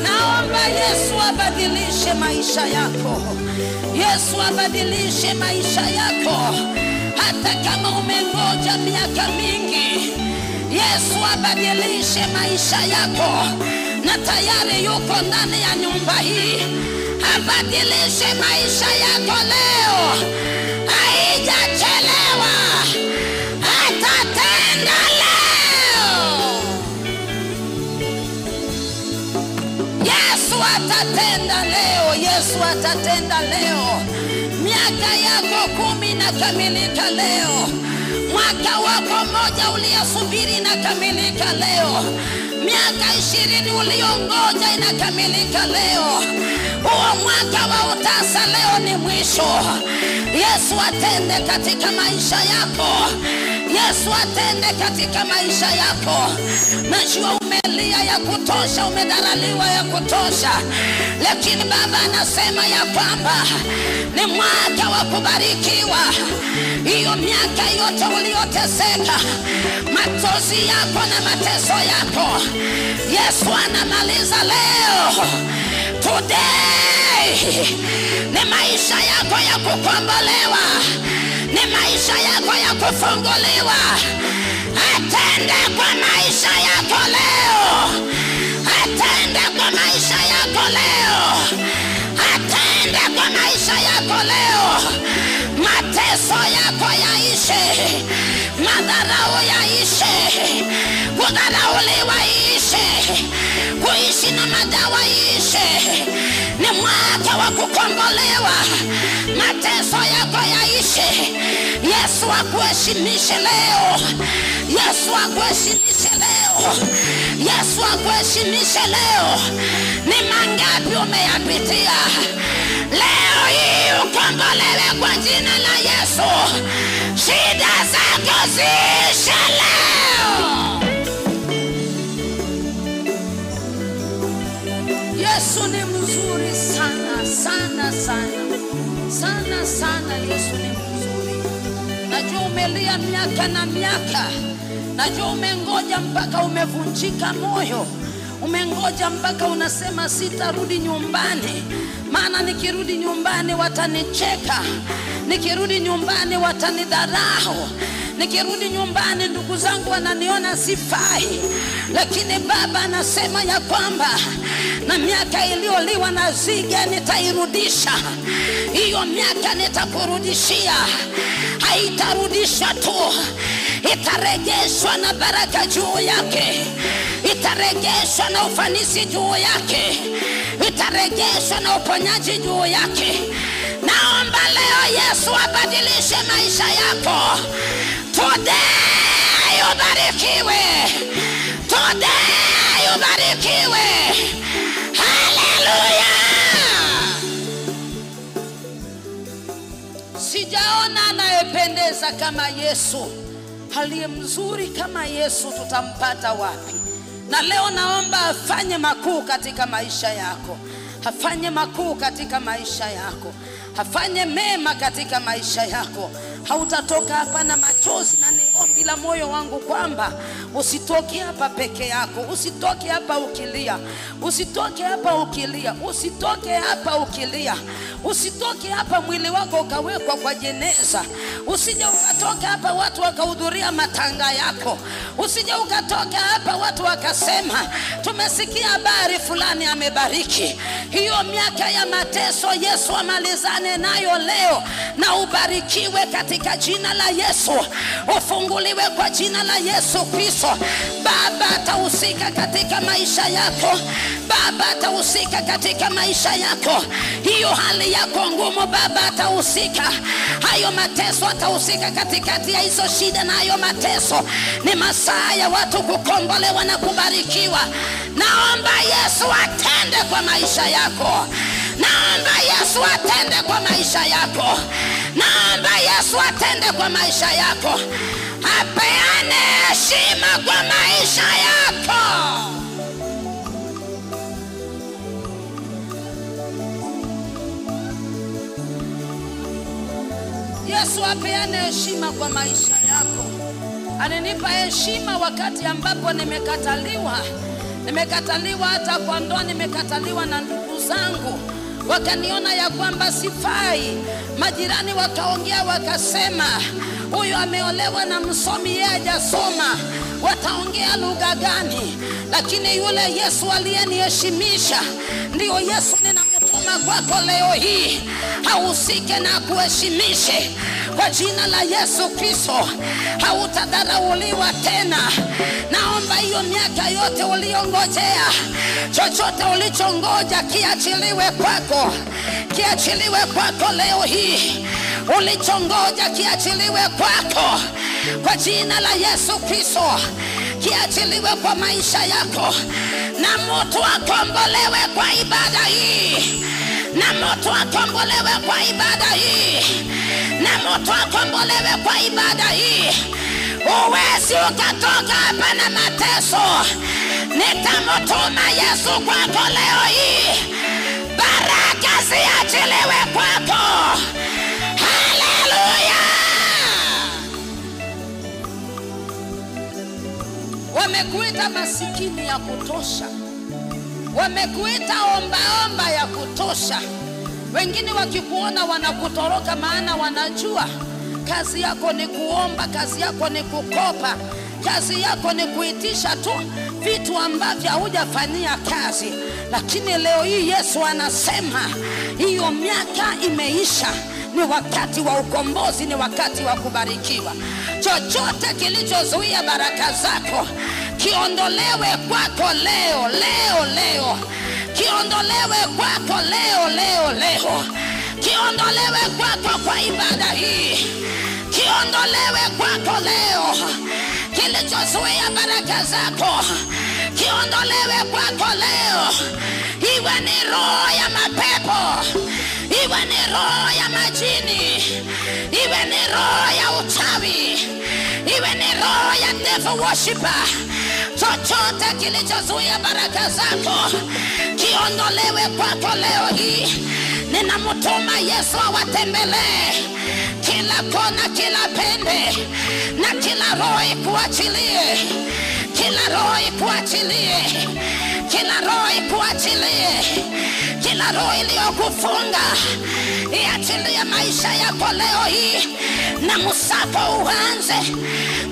Naomba Yesu abadilishe maisha yako. Yesu abadilishe maisha yako. Hata kama umengoja miaka mingi, Yesu abadilishe maisha yako. Na tayari yuko ndani ya nyumba hii. Abadilishe maisha yako leo. Haijachelewa. Atatenda leo. Yesu atatenda leo. Yesu atatenda leo. Miaka yako 10 inakamilika leo. Mwaka wako 1 uliyosubiri inakamilika leo. Miaka 20 uliongoja inakamilika leo. Huo mwaka wa utasa leo ni mwisho. Yesu atende katika maisha yako. Yesu atende katika maisha yako. Najua umelia ya kutosha, umedharauliwa ya kutosha, lakini Baba anasema ya kwamba ni mwaka wa kubarikiwa. Hiyo miaka yote uliyoteseka, machozi yako na mateso yako, Yesu anamaliza leo. Today ni maisha yako ya kukombolewa, ni maisha yako ya kufunguliwa. Atende kwa maisha yako leo. Atende kwa maisha yako leo. Atende kwa maisha yako leo. Mateso yako yaishe, madharau yaishe, kudharauliwa iishe, kuishi na madawa iishe. Ni mwaka wa kukombolewa. Mateso yako yaishe. Yesu akuheshimishe leo. Yesu akuheshimishe leo. Yesu akuheshimishe leo. Ni mangapi umeyapitia? Leo hii ukombolewe kwa jina la Yesu. Shida zako ziishe leo. Yesu ni mzuri sana, sana, sana. Sana, sana. Yesu ni mzuri. Najua umelia miaka na miaka. Najua umengoja mpaka umevunjika moyo. Umengoja mpaka unasema sitarudi nyumbani, maana nikirudi nyumbani watanicheka, nikirudi nyumbani watanidharau, nikirudi nyumbani ndugu zangu wananiona sifai. Lakini Baba anasema ya kwamba na miaka iliyoliwa na nzige nitairudisha. Hiyo miaka nitakurudishia. Haitarudishwa tu, itarejeshwa na baraka juu yake, itarejeshwa na ufanisi juu yake, itarejeshwa na uponyaji juu yake. Naomba leo Yesu abadilishe maisha yako. Today ubarikiwe. Today ubarikiwe. Hallelujah. Sijaona anayependeza kama Yesu. Aliye mzuri kama Yesu tutampata wapi? Na leo naomba afanye makuu katika maisha yako. Afanye makuu katika maisha yako. Afanye mema katika maisha yako. Hautatoka hapa na machozi, na ni ombi la moyo wangu kwamba usitoke hapa peke yako. Usitoke hapa ukilia. Usitoke hapa ukilia. Usitoke hapa ukilia. Usitoke hapa mwili wako ukawekwa kwa jeneza. Usije ukatoka hapa watu wakahudhuria matanga yako. Usije ukatoka hapa watu wakasema tumesikia habari fulani amebariki. Hiyo miaka ya mateso Yesu amalizane nayo leo, na ubarikiwe katika jina la Yesu. Ufunguliwe kwa jina la Yesu Kristo. Baba atahusika katika maisha yako. Baba atahusika katika maisha yako. Hiyo hali yako ngumu Baba atahusika. Hayo mateso atahusika katikati ya hizo shida na hayo mateso. Ni masaa ya watu kukombolewa na kubarikiwa. Naomba Yesu atende kwa maisha yako. Naomba Yesu atende kwa maisha yako. Naomba Yesu atende kwa maisha yako. Apeane heshima kwa maisha yako. Yesu apeane heshima kwa maisha yako. Alinipa heshima wakati ambapo nimekataliwa. Nimekataliwa hata kwa ndoa, nimekataliwa na ndugu zangu, wakaniona ya kwamba sifai. Majirani wakaongea wakasema, huyu ameolewa na msomi, yeye hajasoma, wataongea lugha gani? Lakini yule Yesu aliyeniheshimisha ndio Yesu ninamtuma kwako leo hii, hahusike na kuheshimishe. Kwa jina la Yesu Kristo hautadharauliwa tena. Naomba hiyo miaka yote uliongojea, chochote ulichongoja kiachiliwe kwako, kiachiliwe kwako leo hii. Ulichongoja kiachiliwe kwako kwa jina la Yesu Kristo, kiachiliwe kwa maisha yako, na mtu akombolewe kwa ibada hii, na mtu akombolewe kwa ibada hii, na mtu akombolewe kwa ibada hii. Uwezi ukatoka hapa na mateso. Nitamtuma Yesu kwako leo hii, baraka ziachiliwe kwako. Haleluya! Wamekuita masikini ya kutosha, wamekuita ombaomba ya kutosha. Wengine wakikuona wanakutoroka, maana wanajua kazi yako ni kuomba, kazi yako ni kukopa, kazi yako ni kuitisha tu vitu ambavyo hujafanyia kazi. Lakini leo hii Yesu anasema hiyo miaka imeisha, ni wakati wa ukombozi, ni wakati wa kubarikiwa. Chochote kilichozuia baraka zako kiondolewe kwako leo, leo, leo. Kiondolewe kwako leo, leo, leo. Kiondolewe kwako kwa ibada hii. Kiondolewe kwako leo. Kilichozuia baraka zako kiondolewe kwako leo. Iwe ni roho ya mapepo, iwe ni roho ya majini, iwe ni roho ya uchawi, iwe ni roho ya devil worshiper, chochote kilichozuia baraka zako kiondolewe kwako leo hii. Ninamtuma Yesu awatembelee kila kona, kila pembe, na kila roho ikuachilie, kila roho ikuachilie, kila roho ikuachilie, kila roho iliyokufunga iachilie maisha yako leo hii. Na msako uanze,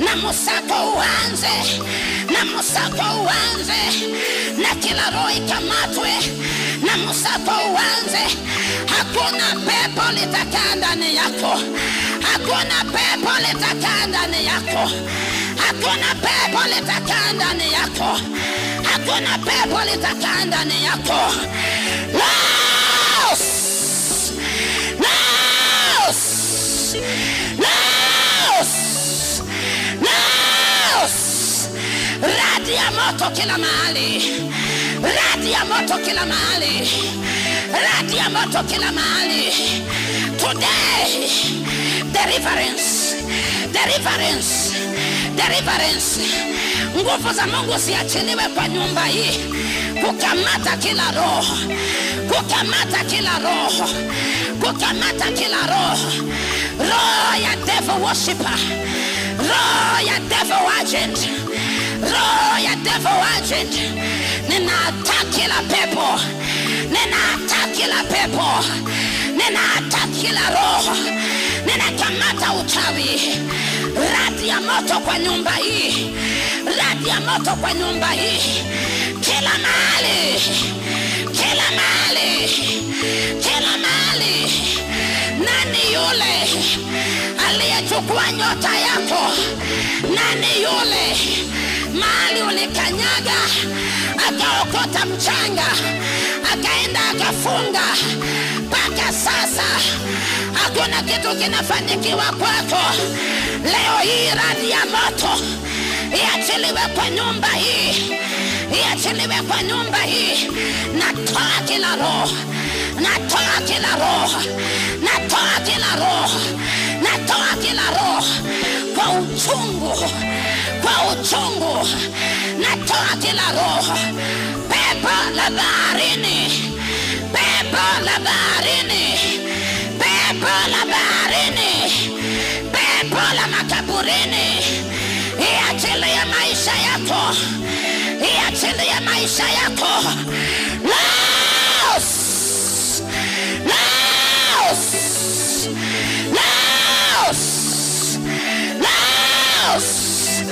na msako uanze, na msako uanze, na kila roho ikamatwe, na msako uanze. Hakuna pepo litakaa ndani yako, hakuna pepo litakaa ndani yako, hakuna pepo litakaa ndani yako, hakuna pepo litakaa ndani yako. Loose! Loose! Loose! Loose! Radi ya moto kila mahali, radi ya moto kila mahali, radi ya moto kila mahali. Today, deliverance, deliverance, deliverance. Nguvu za Mungu ziachiliwe kwa nyumba hii, kukamata kila roho, kukamata kila roho, kukamata kila roho, roho ya devil worshiper, roho ya devil agent, roho ya devil agent. Ninataka kila pepo, ninataka kila pepo, ninataka kila roho, ninakamata uchawi. Radi ya moto kwa nyumba hii, radi ya moto kwa nyumba hii, kila mahali, kila mahali, kila mahali. Nani yule aliyechukua nyota yako? Nani yule mahali ulikanyaga akaokota mchanga akaenda akafunga? Mpaka sasa hakuna kitu kinafanikiwa kwako. Leo hii radi ya moto iachiliwe kwa nyumba hii, iachiliwe kwa nyumba hii. Natoa kila roho, natoa kila roho, natoa kila roho, natoa kila roho kwa uchungu, kwa uchungu. Natoa kila roho. Pepo la baharini, pepo la baharini, pepo la baharini, pepo la makaburini, iachilie maisha yako, Iachilie maisha yako. Loose! Loose! Loose! Loose!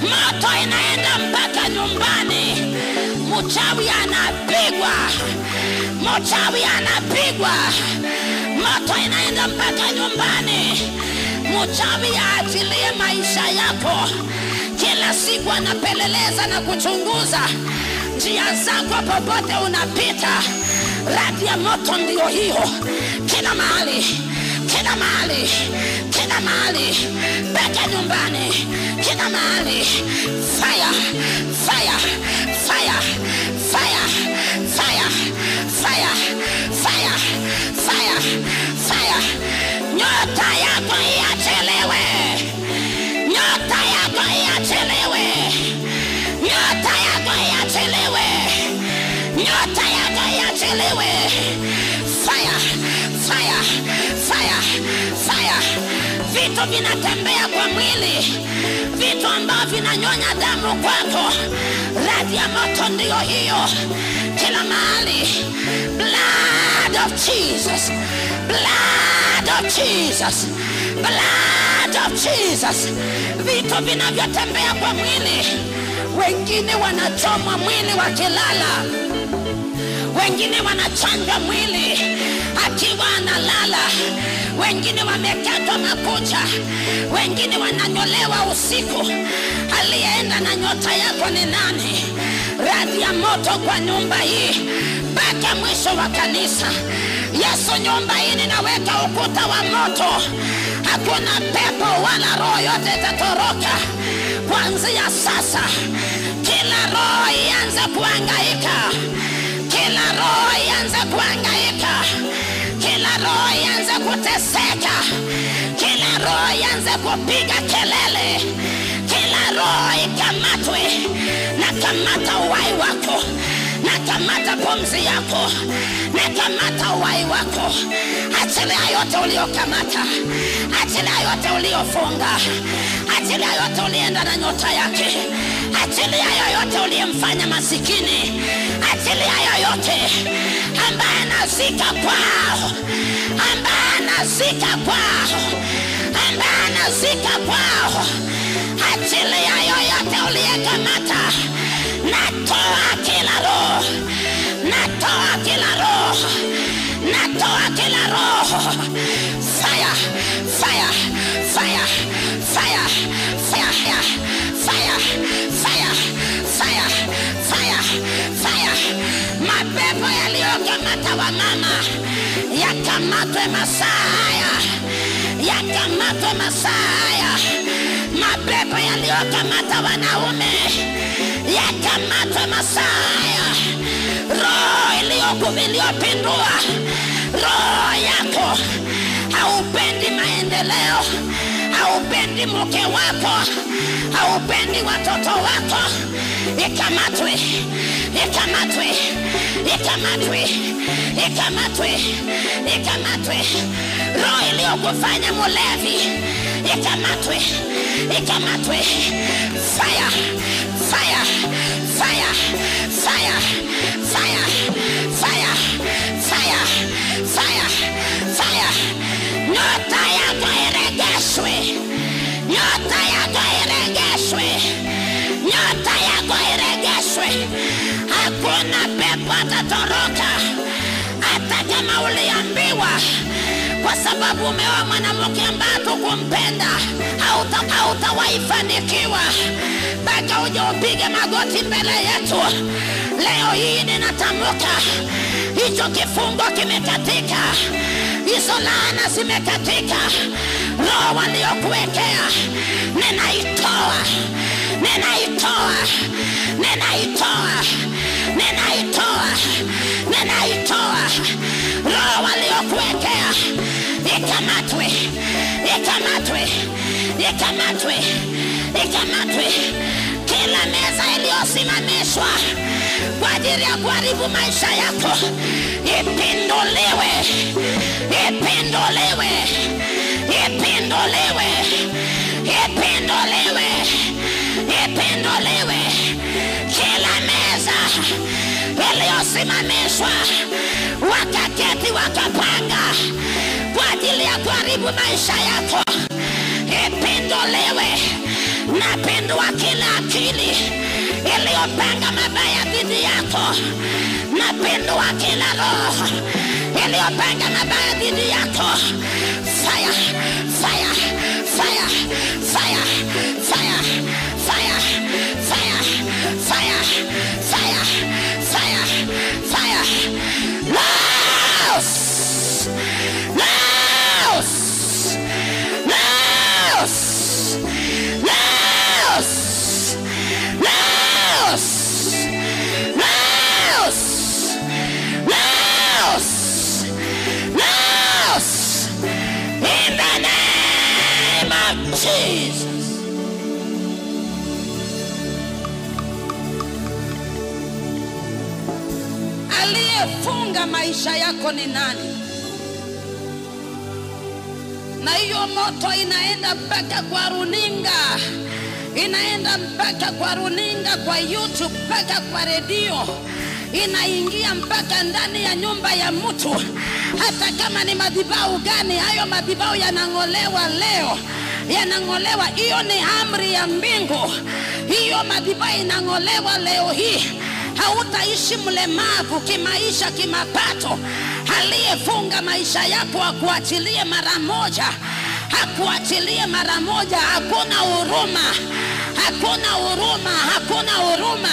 Moto inaenda mpaka nyumbani. Mchawi anapigwa. Mchawi anapigwa. Moto inaenda mpaka nyumbani. Mchawi aachilie maisha yako. Kila siku anapeleleza na kuchunguza njia zako popote unapita. Radi ya moto ndio hiyo. Kila mahali, kila mahali, kila mahali, mpaka nyumbani, kila mahali. Fire, fire, fire, fire, fire, fire, fire, fire, fire. Nyota yako iachiliwe. Nyota yako iachiliwe. Nyota yako iachiliwe. Nyota yako iachiliwe. Fire, fire, fire, fire. Vitu vinatembea kwa mwili, vitu ambavyo vinanyonya damu kwako. Radi ya moto ndio hiyo. Kila mahali. Blood of Jesus. Blood of Jesus. Blood of Jesus. Vitu vinavyotembea kwa mwili. Wengine wanachomwa mwili wakilala. Wengine wanachanjwa mwili akiwa analala. Wengine wamekatwa makucha. Wengine wananyolewa usiku. Aliyeenda na nyota yako ni nani? Radi ya moto kwa nyumba hii mpaka mwisho wa kanisa. Yesu, nyumba hii ninaweka ukuta wa moto. Hakuna pepo wala roho yote itatoroka. Kuanzia sasa, kila roho ianze kuhangaika. Kila roho ianze kuhangaika. Kila roho ianze kuteseka. Kila roho ianze kupiga kelele. Kila roho ikamatwe. Nakamata uhai wako. Nakamata pumzi yako. Nakamata uhai wako. Achilia yote uliokamata. Achilia yote uliofunga. Achilia yote ulienda na nyota yake. Achilia yoyote uliyemfanya masikini. Achilia yoyote ambaye anazika kwao, ambaye anazika kwao, ambaye anazika kwao. Achilia yoyote uliyekamata. Natoa kila roho. Natoa kila roho. Natoa kila roho. Fire, fire, fire, fire, fire, fire, fire, fire, fire, fire. Mapepo yaliyokamata wa mama yakamatwe masaa haya, yakamatwe masaa haya. Mapepo yaliyokamata wanaume yakamatwe masaa haya. Roho iliyopindua roho yako, haupendi maendeleo, haupendi mke wako, haupendi watoto wako, ikamatwe, ikamatwe, ikamatwe, ikamatwe, ikamatwe. Roho iliyokufanya mlevi ikamatwe, ikamatwe. Fire, fire, fire, fire, fire, fire, fire, fire, fire. Nyota yako iregeshwe. Nyota yako iregeshwe. Nyota yako iregeshwe. Hakuna pepo atatoroka. Hata kama uliambiwa kwa sababu umeoa mwanamke ambaye hukumpenda, hautawahi fanikiwa mpaka uje upige magoti mbele yetu. Leo hii ninatamka hicho kifungo kimekatika, hizo laana zimekatika. Roho waliokuwekea ninaitoa, ninaitoa, ninaitoa, ninaitoa, ninaitoa. Roho waliokuwekea ikamatwe, ikamatwe, ikamatwe, ikamatwe. Kila meza iliyosimamishwa kwa ajili ya kuharibu maisha yako ipinduliwe, ipinduliwe, ipinduliwe, ipinduliwe, ipinduliwe. Kila iliyosimamishwa wakaketi wakapanga kwa ajili ya kuharibu maisha yako, ipinduliwe. Napindua kila akili iliyopanga mabaya dhidi yako. Napindua kila roho iliyopanga mabaya dhidi yako. Fire, fire, fire, fire, fire, fire, fire, fire, fire, fire, fire. Loose! Loose! Loose! Loose! Loose! Loose! Loose! Loose! In the name of Jesus. Aliyefunga maisha yako ni nani? Na hiyo moto inaenda mpaka kwa runinga, inaenda mpaka kwa runinga, kwa YouTube, mpaka kwa redio, inaingia mpaka ndani ya nyumba ya mtu. Hata kama ni madhabahu gani, hayo madhabahu yanang'olewa leo, yanang'olewa. Hiyo ni amri ya mbingu. Hiyo madhabahu inang'olewa leo hii. Hautaishi mlemavu kimaisha, kimapato. Aliyefunga maisha yako akuachilie mara moja, akuachilie mara moja. Hakuna huruma, hakuna huruma, hakuna huruma.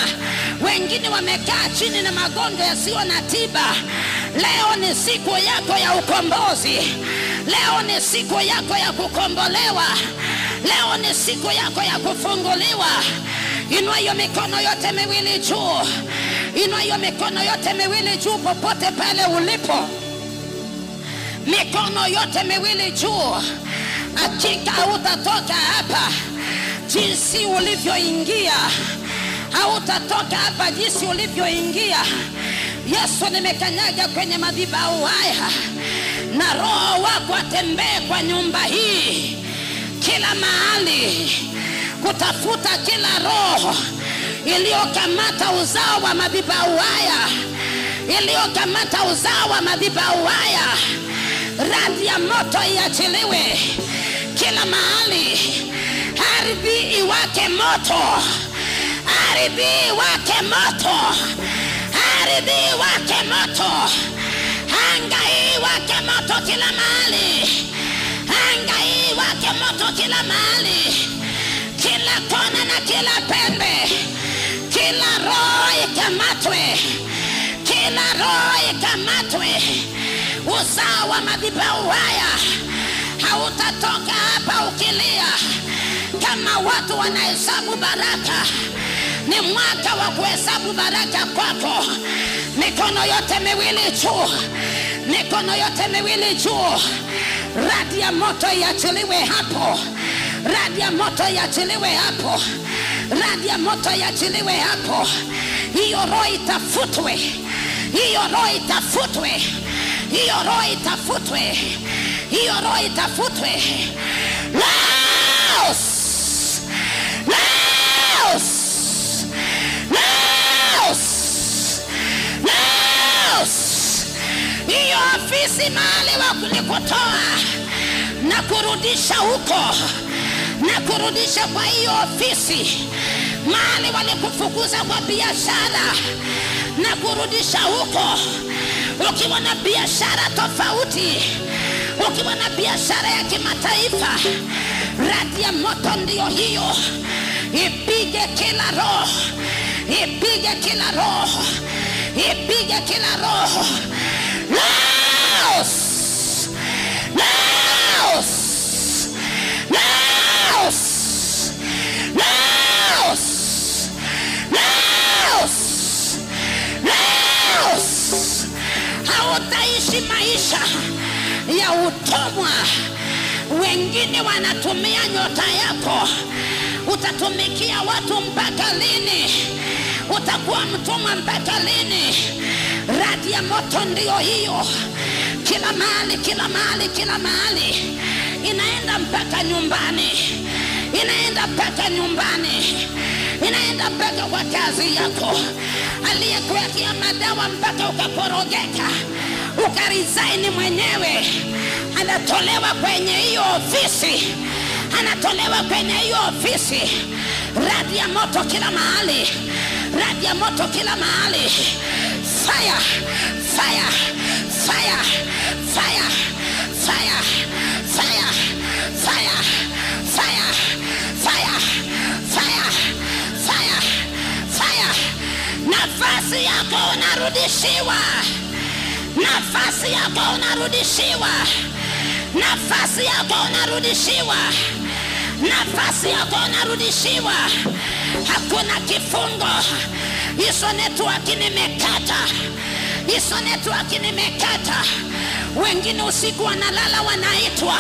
Wengine wamekaa chini na magonjwa yasiyo na tiba. Leo ni siku yako ya ukombozi. Leo ni siku yako ya kukombolewa. Leo ni siku yako ya kufunguliwa. Inua hiyo mikono yote miwili juu. Inua hiyo mikono yote miwili juu popote pale ulipo. Mikono yote miwili juu. Hakika hautatoka hapa jinsi ulivyoingia. Hautatoka hapa jinsi ulivyoingia. Yesu, nimekanyaga kwenye madhabahu haya, na roho wako atembee kwa nyumba hii kila mahali, kutafuta kila roho iliyokamata uzao wa madhabahu haya, iliyokamata uzao wa madhabahu haya. Radi ya moto iachiliwe kila mahali. Ardhi iwake moto, ardhi iwake moto, ardhi iwake moto, anga iwake moto kila mahali, anga iwake moto kila mahali, kila kona na kila pembe. Kila roho ikamatwe, kila roho ikamatwe. Uzao wa madhabahu haya hautatoka hapa ukilia kama watu wanahesabu baraka. Ni mwaka wa kuhesabu baraka kwako. Mikono yote miwili juu, mikono yote miwili juu. Radi ya moto iachiliwe hapo, radi ya moto iachiliwe hapo, radi ya moto iachiliwe hapo. Hiyo roho itafutwe, hiyo roho itafutwe, hiyo roho itafutwe, hiyo roho itafutwe. Loose! Loose! Loose! Loose! Hiyo ofisi mahali walikutoa na kurudisha huko, na kurudisha kwa hiyo ofisi mahali walikufukuza kwa biashara, na kurudisha huko ukiwa na biashara tofauti, ukiwa na biashara ya kimataifa. Radi ya moto ndio hiyo, ipige kila roho, ipige kila roho, ipige kila roho. Loose! Loose! Loose! Loose! Loose! Loose! Hautaishi maisha ya utumwa. Wengine wanatumia nyota yako. Utatumikia watu mpaka lini? Utakuwa mtumwa mpaka lini? Radi ya moto ndio hiyo. Kila mahali, kila mahali, kila mahali. Inaenda mpaka nyumbani, inaenda mpaka nyumbani, inaenda mpaka kwa kazi yako. Aliyekuwekea madawa mpaka ukakorogeka, ukaresign mwenyewe, anatolewa kwenye hiyo ofisi, anatolewa kwenye hiyo ofisi. Radi ya moto kila mahali, radi ya moto kila mahali. Fire, fire, fire, fire, fire, fire, fire, fire, fire, fire, fire, fire. Nafasi yako unarudishiwa, nafasi yako unarudishiwa, nafasi yako unarudishiwa, nafasi yako unarudishiwa. Hakuna kifungo. Hizo network nimekata, hizo network nimekata. Wengine usiku wanalala wanaitwa,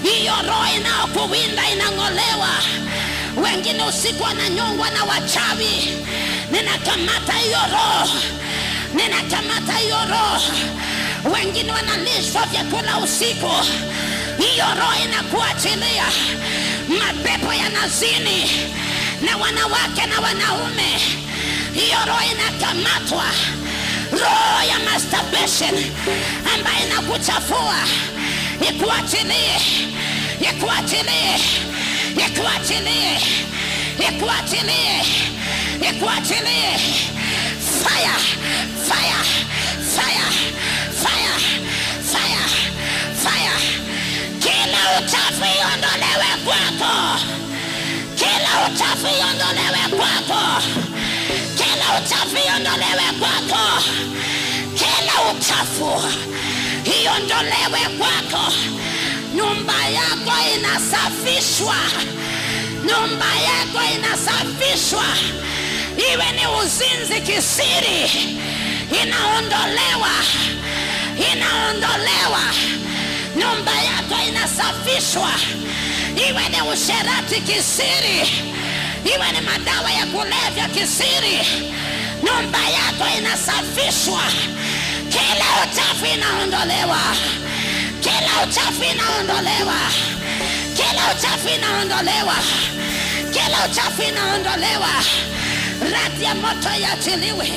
hiyo roho inayokuwinda inang'olewa. Wengine usiku wananyongwa na wachawi, ninakamata hiyo roho, ninakamata hiyo roho. Wengine wanalishwa vyakula usiku, hiyo roho inakuachilia. Mapepo yanazini na wanawake na wanaume, hiyo roho inakamatwa. Roho ya masturbation ambayo inakuchafua ikuachilie, ikuachilie, ikuachilie, ikuachilie, ikuachilie. Fire, fire, fire, fire, fire, fire. Kila uchafu iondolewe kwako, kila uchafu iondolewe kwako, kila uchafu iondolewe kwako, kila uchafu iondolewe kwako. Nyumba yako inasafishwa, nyumba yako inasafishwa. Iwe ni uzinzi kisiri, inaondolewa, inaondolewa. Nyumba yako inasafishwa. Iwe ni usherati kisiri, iwe ni madawa ya kulevya kisiri, nyumba yako inasafishwa. Kila uchafu inaondolewa, kila uchafu inaondolewa, kila uchafu inaondolewa, kila uchafu inaondolewa. Radi ya moto iachiliwe.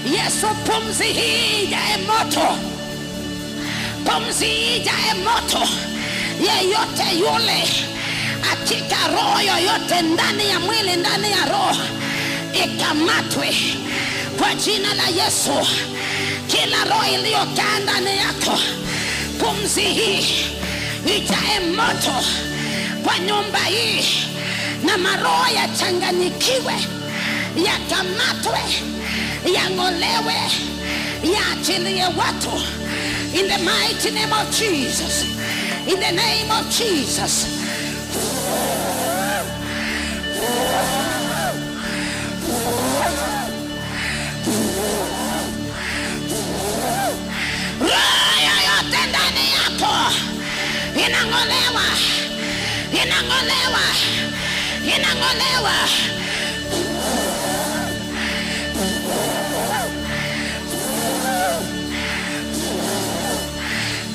Yesu, pumzi hii ijae moto, pumzi hii ijae moto. Yeyote yule akika roho yoyote ndani ya mwili, ndani ya roho, ikamatwe kwa jina la Yesu. Kila roho iliyokaa ndani yako, pumzi hii ijae moto kwa nyumba hii, na maroho yachanganyikiwe, yakamatwe, yang'olewe, yaachilie watu. In the mighty name of Jesus, in the name of Jesus. Roho yoyote ndani yako inang'olewa, inang'olewa, inang'olewa.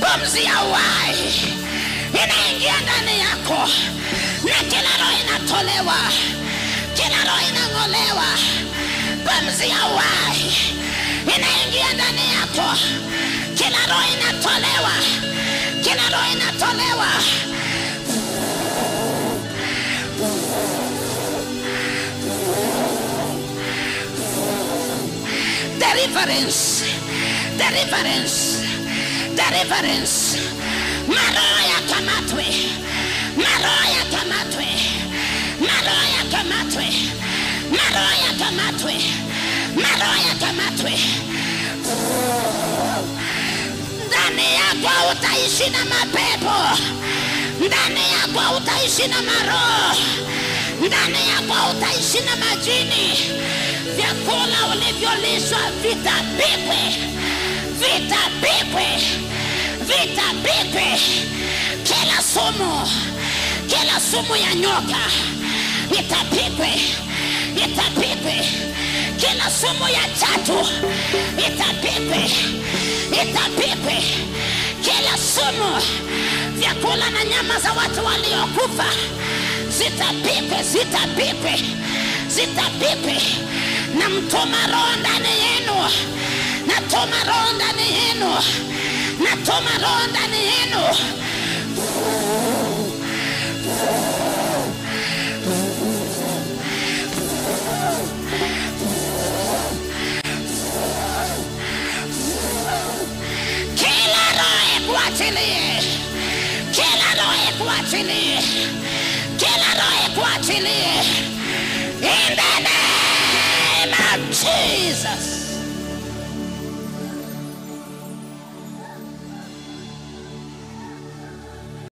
Pumzi ya uhai inaingia ndani yako, na kila roho inatolewa, kila roho inang'olewa. Pumzi ya uhai inaingia ndani yako, kila roho inatolewa, kila roho inatolewa. Deliverance, deliverance, deliverance. Maroho yakamatwe, maroho yakamatwe, maroho yakamatwe, maroho yakamatwe, maroho yakamatwe. Ndani yako utaishi na mapepo, ndani yako utaishi na maroho, ndani yako utaishi na majini. Vyakula ulivyolishwa vitapikwe, vitapikwe, vitapikwe. Kila sumu, kila sumu ya nyoka itapikwe, itapikwe. Kila sumu ya chatu itapikwe, itapikwe. Kila sumu, vyakula na nyama za watu waliokufa zitapikwe, zitapikwe, zitapikwe. Namtuma Roho ndani yenu, natuma Roho ndani yenu, natuma Roho ndani yenu. Kila roho ikuachilie, kila roho ikuachilie, kila roho ikuachilie. In the name of Jesus.